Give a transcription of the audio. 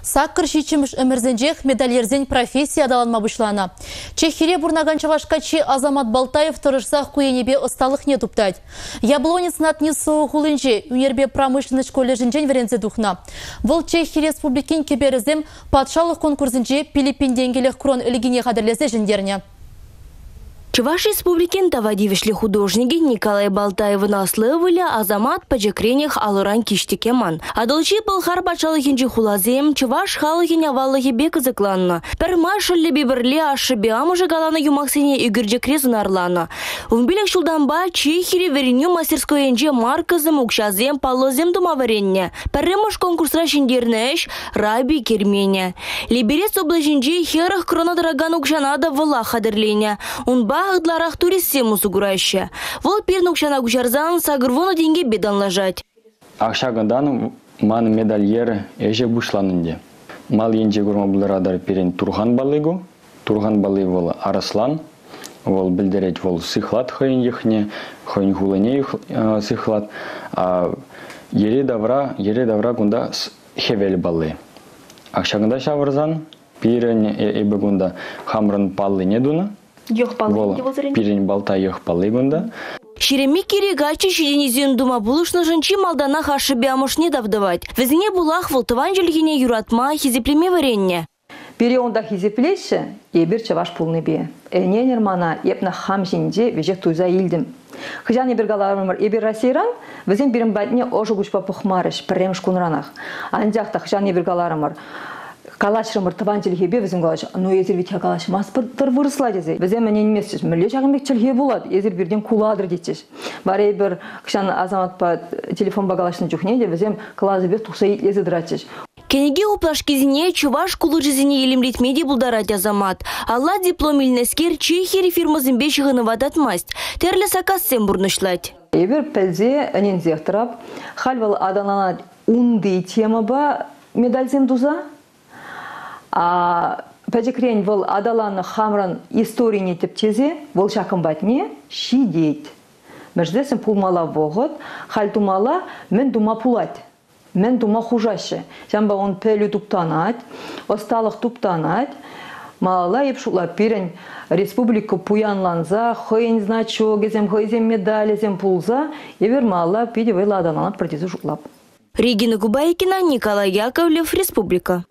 Саккӑр ҫиччӗмӗш ӗмӗрсенчех медальерсен профессийӗ аталанма пуҫланӑ. Чехире пурӑнакан чӑваш каччи Азамат Балтаев тӑрӑшсах ку енӗпе ӑсталӑхне туптать. Яблонец над Нисоу хулинче ӳнерпе промышленность колледжӗнчен вӗренсе тухнӑ. Вӑл Чехи Республикин кӗперӗсем патшалӑх конкурсӗнче 5 тенкӗлӗх крон ӗлкине хатӗрлесе ҫӗнтернӗ. Чӑваш Республикин тава тивӗҫлӗ художникӗ Николай Балтаевӑн аслӑ ывӑлӗ Азамат пӗчӗкренех алӑран киҫтӗк яман. Атӑлҫи Пӑлхар патшалӑхӗнчи хуласем чӑваш халӑхӗн аваллӑхӗпе кӑсӑкланнӑ. Пӗрмай шӑллӗпе пӗрле ашшӗпе амӑшӗ каланӑ юмахсене ӳкерчӗкре сӑнарланӑ. 15 ҫултанпа Чехири вӗренӳ мастерскойӗнче маркӑсем, укҫасем, паллӑсем тума вӗреннӗ. Пӗрремӗш конкурсра ҫӗнтернӗ ӗҫ Раби керменӗ. Либерец облаҫӗнче 40 крона тӑракан укҫана та вӑлах хатӗрленӗ. Унпа ытларах туристсем усӑ кураҫҫӗ. Вӑл пирӗн укҫана куҫарсан 80 тенкӗпе танлашать. Ак ҫакӑнтан ман медальер ӗҫӗ пуҫланнӑ. Мал енче курма пултаратӑр пирӗн Турхан палли ку. Турхан палли вӑл арӑслан. Вӑл пӗлтерет, вӑл сыхлат хӑйӗн йӑхне, хӑйӗн хулине сыхлат. Йӗри-тавра кунта хӗвел палли. Ак ҫакӑнта ҫавӑрсан пирӗн эпӗ кунта хамрӑн паллине тунӑ. Йӑх палли вӑл пирӗн балта йӑх палли кунта. 22 каччӑ ҫитӗнӳсем тума пулӑшнӑшӑн чи малтанах ашшӗпе амӑшне тав тӑвать. Вӗсене пулах вӑл тӑван чӗлхене юратма, хисеплеме вӗреннӗ. Пире унта хисеплеҫҫӗ, эпир чӑваш пулнипе. Ӗненӗр мана, эпнӗ хам ҫинче веҫех туйса илтӗм. Хӑҫан эпир каларӑмӑр, эпир Российӑран, вӗсем пирӗн патне ӑшӑ куҫпа пӑхмарӗҫ пӗрремӗш кунранах. Анчах та хӑҫан эпир каларӑмӑр, калаҫрӑмӑр тӑван чӗлхепе, вӗсем калаҫ, ну эсир ведь калаҫмастпӑр вырӑсла тесе. Вӗсем ӗненместчӗҫ, мӗнле ҫакӑн пек чӗлхе пулать, эсир пиртен кулатӑр тетчӗҫ. Вара эпир хӑҫан Азаматпа телефонпа калаҫнӑ чухне те вӗсем класӗпех тухса итлесе тӑратчӗҫ. Кӗнеке хуплашкисене чӑваш кулӑшӗсене илемлетме те пултарать Азамат. Алла диплом илнӗскер Чехири фирмӑсемпе ҫыхӑнӑва татмасть. Тӗрлӗ саккассем пурнӑҫлать. Эпир пӗлсе ӗненсех тӑрап. Халь вӑл аталанать унти темӑпа медальсем туса. Пӗчӗкрен вӑл аталаннӑ хамран историне тӗпчесе вӑл ҫакӑн патне ҫитет. Мӗшсессӗн пулмалла вӑхӑт, халь тумалла мӗн тума пулать. Мӗн тума хушаҫҫӗ. Ҫавӑнпа он пӗлӳ туптанать, ӑсталӑх туптанать. Малалла эп шутла пирӗн республика пуянланса, хӑйӗн значокӗсем, хӑйсен медалӗсем пулса, эпир малалла питӗ вӑйлӑ аталанатпӑр тесе шутлап. Регина Губайкина, Николай Яковлев, Республика.